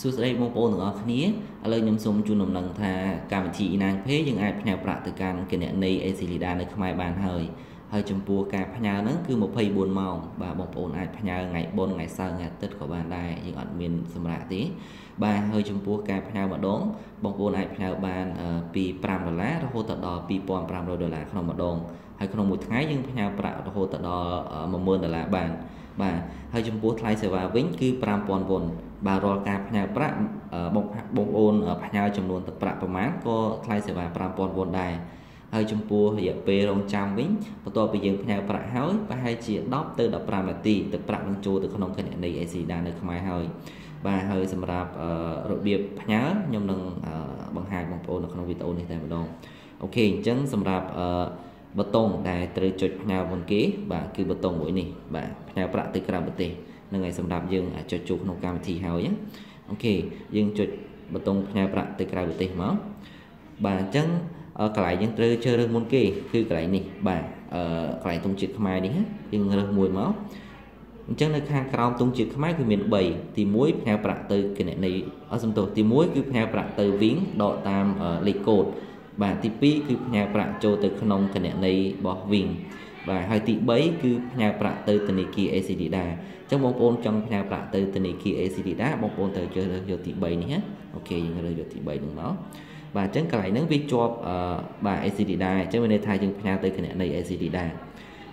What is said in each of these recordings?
សួស្តីបងប្អូនទាំងអស់គ្នាឥឡូវខ្ញុំសូមជូនដំណឹងថាកម្មវិធី E9 Pay យើងអាចផ្ញើប្រាក់ទៅកាន់គណនី ACLEDA នៅខ្មែរបានហើយហើយចំពោះការផ្ញើហ្នឹងគឺ24ម៉ោងបាទបងប្អូនអាចផ្ញើថ្ងៃបុណ្យថ្ងៃសៅរ៍ថ្ងៃអាទិត្យក៏បានដែរយើងអត់មានសម្រាកទេបាទហើយចំពោះការផ្ញើម្ដងបងប្អូនអាចផ្ញើបានពី5ដុល្លាររហូតដល់2500ដុល្លារក្នុងម្ដងហើយក្នុងមួយថ្ងៃយើងផ្ញើប្រាក់រហូតដល់10000ដុល្លារបានបាទហើយចំពោះថ្លៃសេវាវិញគឺ5000វ៉ុនបាទរាល់ការផ្ញើប្រាក់បងប្អូនផ្ញើចំនួនទឹកប្រាក់ប្រមាណក៏ថ្លៃសេវា5000វ៉ុនដែរហើយចំពោះរយៈពេលរងចាំវិញបន្ទាប់ពីយើងផ្ញើប្រាក់ហើយប្រហែលជា10ទៅ15នាទីទឹកប្រាក់នឹងចូលទៅក្នុងគណនី ACLEDA នៅខ្មែរហើយបាទហើយសម្រាប់របៀបផ្ញើខ្ញុំនឹងបង្ហាញបងប្អូននៅក្នុងវីដេអូនេះតែម្ដង OK អញ្ចឹងសម្រាប់ប៊ូតុងដែលត្រូវចុចផ្ញើមុនគេបាទគឺប៊ូតុងមួយនេះបាទផ្ញើប្រាក់ទៅក្រៅប្រទេសនឹងហើយសម្រាប់យើងចុចចូលក្នុងកម្មវិធីហើយ OK យើងចុចប៊ូតុងផ្ញើប្រាក់ទៅក្រៅប្រទេសមកបាទអញ្ចឹងកន្លែងយើងត្រូវជ្រើសរើសមុនគេគឺកន្លែងនេះបាទកន្លែងទង់ជាតិខ្មែរនេះយើងរើសមួយមកអញ្ចឹងនៅខាងក្រោមទង់ជាតិខ្មែរគឺមាន3ទី1ផ្ញើប្រាក់ទៅគណនីអត់សំទោសទី1គឺផ្ញើប្រាក់ទៅវិញដកតាមលេខកូដបាទទី2គឺផ្ញើប្រាក់ចូលទៅក្នុងគណនីរបស់វិញបាទហើយទី3គឺផ្ញើប្រាក់ទៅធនាគារ ACLEDA អញ្ចឹងបងប្អូនចង់ផ្ញើប្រាក់ទៅធនាគារ ACLEDA បងប្អូនត្រូវជ្រើសរើសយកទី3នេះណា OK យើងរើសយកទី3ហ្នឹងមកបាទអញ្ចឹងកន្លែងហ្នឹងវាជាប់បាទ ACLEDA អញ្ចឹងមានន័យថាយើងផ្ញើទៅគណនី ACLEDA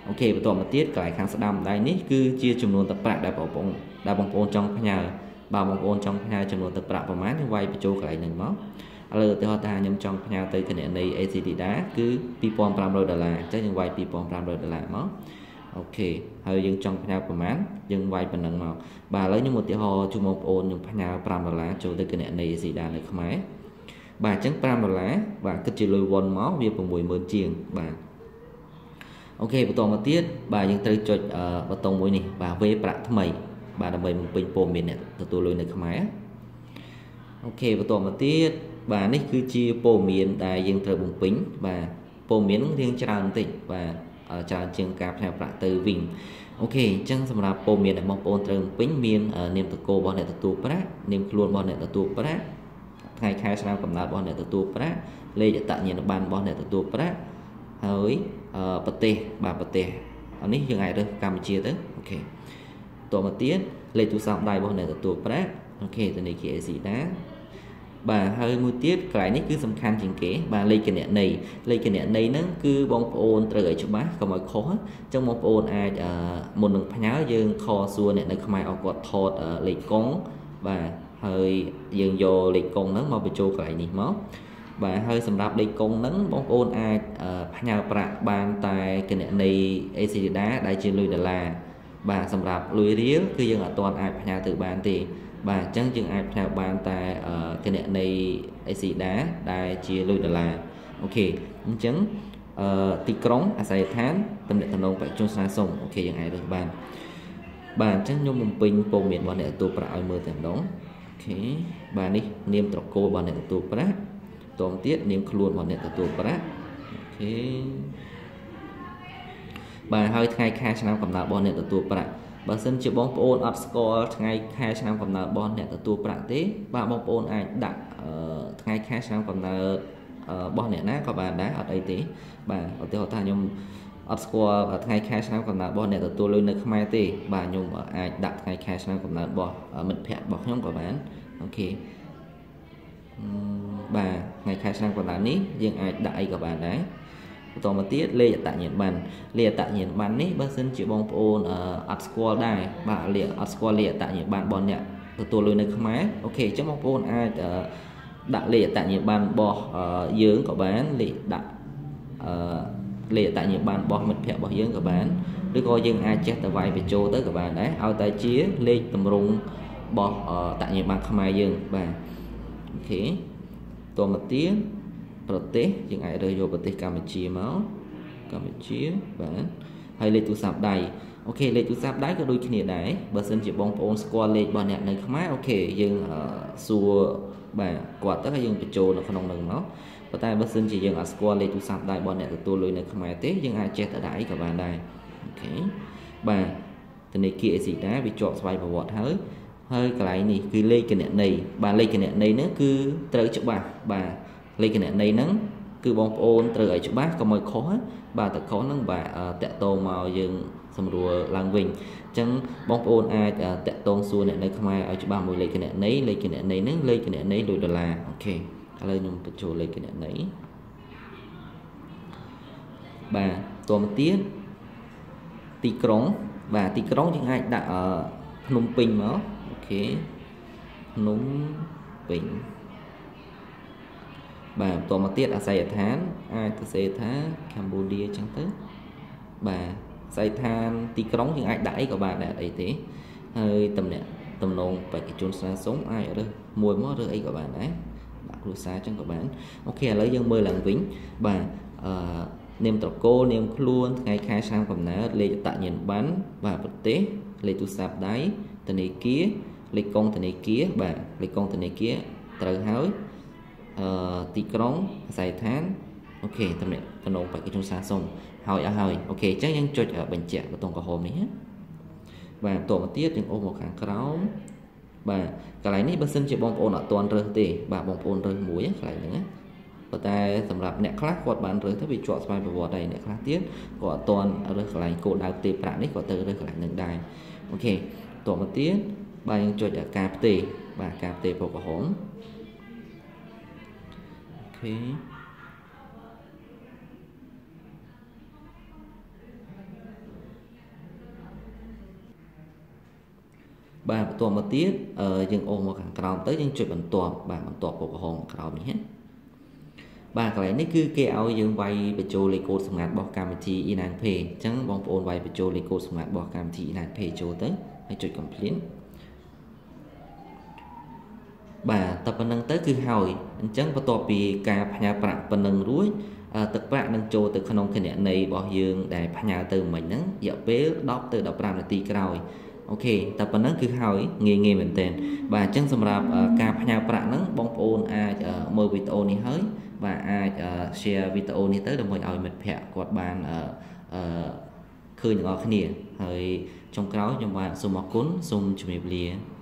OK បន្តមកទៀតកន្លែងខាងស្ដាំដៃនេះគឺជាចំនួនទឹកប្រាក់ដែលបងប្អូនចង់ផ្ញើបាទបងប្អូនចង់ផ្ញើចំនួនទឹកប្រាក់ប្រមាណយើងវាយបញ្ចូលកន្លែងហ្នឹងមកឥឡូវឧទាហរណ៍ថាខ្ញុំចង់ផ្ញើទៅគណនី ACLEDA គឺ2500ដុល្លារអញ្ចឹងយើងវាយ2500ដុល្លារមក OK ហើយយើងចង់ផ្ញើប្រមាណយើងវាយប៉ុណ្ណឹងមកបាទឥឡូវខ្ញុំឧទាហរណ៍ជូនបងប្អូនខ្ញុំផ្ញើ5ដុល្លារចូលទៅគណនី ACLEDA នៅខ្មែរបាទអញ្ចឹង5ដុល្លារបាទគិតជាលុយវ៉ុនមកវា60000ជាងបាទ OK បន្តមកទៀតបាទយើងត្រូវចុចប៊ូតុងមួយនេះបាទវេប្រាក់ថ្មីបាទដើម្បីបំពេញព័ត៌មានអ្នកទទួលលុយនៅខ្មែរ OK បន្តមកទៀតបាទនេះគឺជាព័ត៌មានដែលយើងត្រូវបំពេញបាទព័ត៌មានរៀងច្រើនបន្តិចបាទច្រើនជាងការផ្ញើប្រាក់ទៅវិញ OK អញ្ចឹងសម្រាប់ព័ត៌មានដែលបងប្អូនត្រូវបំពេញមាននាមត្រកូលរបស់អ្នកទទួលប្រាក់នាមខ្លួនរបស់អ្នកទទួលប្រាក់ថ្ងៃខែឆ្នាំកំណើតរបស់អ្នកទទួលប្រាក់លេខអត្តញ្ញាណប័ណ្ណរបស់អ្នកទទួលប្រាក់ហើយប្រទេសបាទប្រទេសនេះយើងអាចរើសកម្ពុជាទៅ OK តមកទៀតលេខទូរស័ព្ទដៃរបស់អ្នកទទួលប្រាក់ OK ធនាគារ ACLEDA បាទហើយមួយទៀតកន្លែងនេះគឺសំខាន់ជាងគេបាទលេខគណនីលេខគណនីហ្នឹងគឺបងប្អូនត្រូវឲ្យច្បាស់កុំឲ្យខុសអញ្ចឹងបងប្អូនអាចមុននឹងផ្ញើយើងខសួរអ្នកនៅខ្មែរឲ្យគាត់ថតលេខកុងបាទហើយយើងយកលេខកុងហ្នឹងមកបញ្ចូលកន្លែងនេះមកបាទហើយសម្រាប់លេខកុងហ្នឹងបងប្អូនអាចផ្ញើប្រាក់បានតែគណនី ACLEDA ដែលជាលុយដុល្លារបាទសម្រាប់លុយរៀលគឺយើងអត់ទាន់អាចផ្ញើទៅបានទេបាទអញ្ចឹងយើងអាចផ្ញើបានតែគណនី ACLEDA ដែលជាលុយដុល្លារ OK អញ្ចឹងទីក្រុងអាសយដ្ឋានទំនាក់ទំនងបេក្ខជនស្នើសុំ OK យើងអាចរើសបានបាទអញ្ចឹងខ្ញុំបំពេញព័ត៌មានរបស់អ្នកទទួលប្រាក់ឲ្យមើលតែម្ដង OK បាទនេះនាមត្រកូលរបស់អ្នកទទួលប្រាក់តមទៀតនាមខ្លួនរបស់អ្នកទទួលប្រាក់ OK បាទហើយថ្ងៃខែឆ្នាំកំណើតរបស់អ្នកទទួលប្រាក់បើសិនជាបងប្អូនអត់ស្គាល់ថ្ងៃខែឆ្នាំកំណើតរបស់អ្នកទទួលប្រាក់ទេបាទបងប្អូនអាចដាក់ថ្ងៃខែឆ្នាំកំណើតរបស់អ្នកណាក៏បានដែរអត់អីទេបាទឧទាហរណ៍ថាខ្ញុំអត់ស្គាល់ថ្ងៃខែឆ្នាំកំណើតរបស់អ្នកទទួលលុយនៅខ្មែរទេបាទខ្ញុំអាចដាក់ថ្ងៃខែឆ្នាំកំណើតរបស់មិត្តភ័ក្តិរបស់ខ្ញុំក៏បាន OK បាទថ្ងៃខែឆ្នាំកំណើតនេះយើងអាចដាក់អីក៏បានដែរបន្តមកទៀតលេខអត្តញ្ញាណប័ណ្ណលេខអត្តញ្ញាណប័ណ្ណនេះបើសិនជាបងប្អូនអត់ស្គាល់ដែរបាទលេខអត់ស្គាល់លេខអត្តញ្ញាណប័ណ្ណរបស់អ្នកទទួលលុយនៅខ្មែរ OK អញ្ចឹងបងប្អូនអាចដាក់លេខអត្តញ្ញាណប័ណ្ណរបស់យើងក៏បានលេខដាក់លេខអត្តញ្ញាណប័ណ្ណរបស់មិត្តភ័ក្តិរបស់យើងក៏បានឬក៏យើងអាចចេះតែវាយបញ្ចូលទៅក៏បានដែរឲ្យតែជាលេខតម្រង់របស់អត្តញ្ញាណប័ណ្ណខ្មែរយើងបាទ OK តមកទៀតប្រទេសយើងអាចរើសយកប្រទេសកម្ពុជាមកកម្ពុជាបាទហើយលេខទូរស័ព្ទដៃ OK លេខទូរស័ព្ទដៃក៏ដូចគ្នាដែរបើសិនជាបងប្អូនស្គាល់លេខរបស់អ្នកនៅខ្មែរ OK យើងសួរបាទគាត់ទៅហើយយើងបញ្ចូលនៅក្នុងនឹងមកប៉ុន្តែបើសិនជាយើងអត់ស្គាល់លេខទូរស័ព្ទដៃរបស់អ្នកទទួលលុយនៅខ្មែរទេយើងអាចចេះតែដាក់អីក៏បានដែរ OK បាទធនាគារ ACLEDA វាជាប់ស្វ័យប្រវត្តិហើយ ហើយកន្លែងនេះគឺលេខគណនីបាទលេខគណនីហ្នឹងគឺត្រូវច្បាស់បាទលេខគណនីហ្នឹងគឺបងប្អូនត្រូវឲ្យច្បាស់កុំឲ្យខុសបាទតែខុសហ្នឹងបាទតាក់ទងមកយើងសម្រួលឡើងវិញអញ្ចឹងបងប្អូនអាចតាក់ទងសួរអ្នកនៅខ្មែរឲ្យច្បាស់មួយលេខគណនីលេខគណនីហ្នឹងលេខគណនីលុយដុល្លារ OK ឥឡូវខ្ញុំបញ្ចូលលេខគណនីបាទតមកទៀតទីក្រុងបាទទីក្រុងយើងអាចដាក់ភ្នំពេញមក OK ភ្នំពេញបាទបន្តមកទៀតអាសយដ្ឋានអាចទៅសេថាកម្ពុជាអញ្ចឹងទៅបាទអាសយដ្ឋានទីក្រុងយើងអាចដាក់អីក៏បានដែរអត់អីទេហើយតំណែងតំណងបេក្ខជនស្នើសុំអាចរើសមួយមករើសអីក៏បានដែរដាក់គ្រួសារអញ្ចឹងក៏បាន OK ឥឡូវយើងមើលឡើងវិញបាទអឺនាមត្រកូលនាមខ្លួនថ្ងៃខែឆ្នាំកំណើតលេខអត្តញ្ញាណប័ណ្ណបាទប្រទេសលេខទូរស័ព្ទដៃធនាគារលេខកុងធនាគារបាទលេខកុងធនាគារត្រូវហើយអឺទីក្រុងអាសយដ្ឋាន OK តំណែងតំណងបេក្ខជនសាសុំហើយអស់ហើយ OK អញ្ចឹងយើងចុចបញ្ជាក់ប៊ូតុងក្រហមនេះណាបាទបន្តមកទៀតយើងអូសមកខាងក្រោមបាទកន្លែងនេះបើសិនជាបងប្អូនអត់ទាន់រើសទេបាទបងប្អូនរើសមួយកន្លែងហ្នឹងណាប៉ុន្តែសម្រាប់អ្នកខ្លះគាត់បានរើសទៅវាជាប់ស្វ័យប្រវត្តិហើយអ្នកខ្លះទៀតគាត់អត់ទាន់រើសកន្លែងគោលដៅផ្ទេរប្រាក់នេះគាត់ទៅរើសកន្លែងហ្នឹងដែរ OK បន្តមកទៀតបាទយើងចុចការផ្ទេរបាទការផ្ទេរពណ៌ក្រហម OK បាទបន្តមកទៀតយើងអូសមកខាងក្រោមទៅយើងចុចបន្ទាប់បាទបន្ទាប់ពណ៌ក្រហមក្រោមនេះណាបាទកន្លែងនេះគឺគេឲ្យយើងវាយបញ្ចូលលេខកូដសម្ងាត់របស់កម្មវិធី E9Pay អញ្ចឹងបងប្អូនវាយបញ្ចូលលេខកូដសម្ងាត់របស់កម្មវិធី E9Pay ចូលទៅហើយចុច complete បាទតែប៉ុណ្្នឹងទៅគឺហើយអញ្ចឹងបន្ទាប់ពីការផ្ញើប្រាក់ប៉ុណ្្នឹងរួចទឹកប្រាក់នឹងចូលទៅក្នុងគណនីរបស់យើងដែលផ្ញើទៅមិញហ្នឹងរយៈពេល10ទៅ15នាទីក្រោយ OK តែប៉ុណ្្នឹងគឺហើយងាយងាយមែនទែនបាទអញ្ចឹងសម្រាប់ការផ្ញើប្រាក់ហ្នឹងបងប្អូនអាចមើលវីដេអូនេះហើយបាទអាច share វីដេអូនេះទៅដើម្បីឲ្យមិត្តភ័ក្តិគាត់បានឃើញទាំងអស់គ្នាហើយចុងក្រោយខ្ញុំបាទសូមអរគុណសូមជម្រាបលា។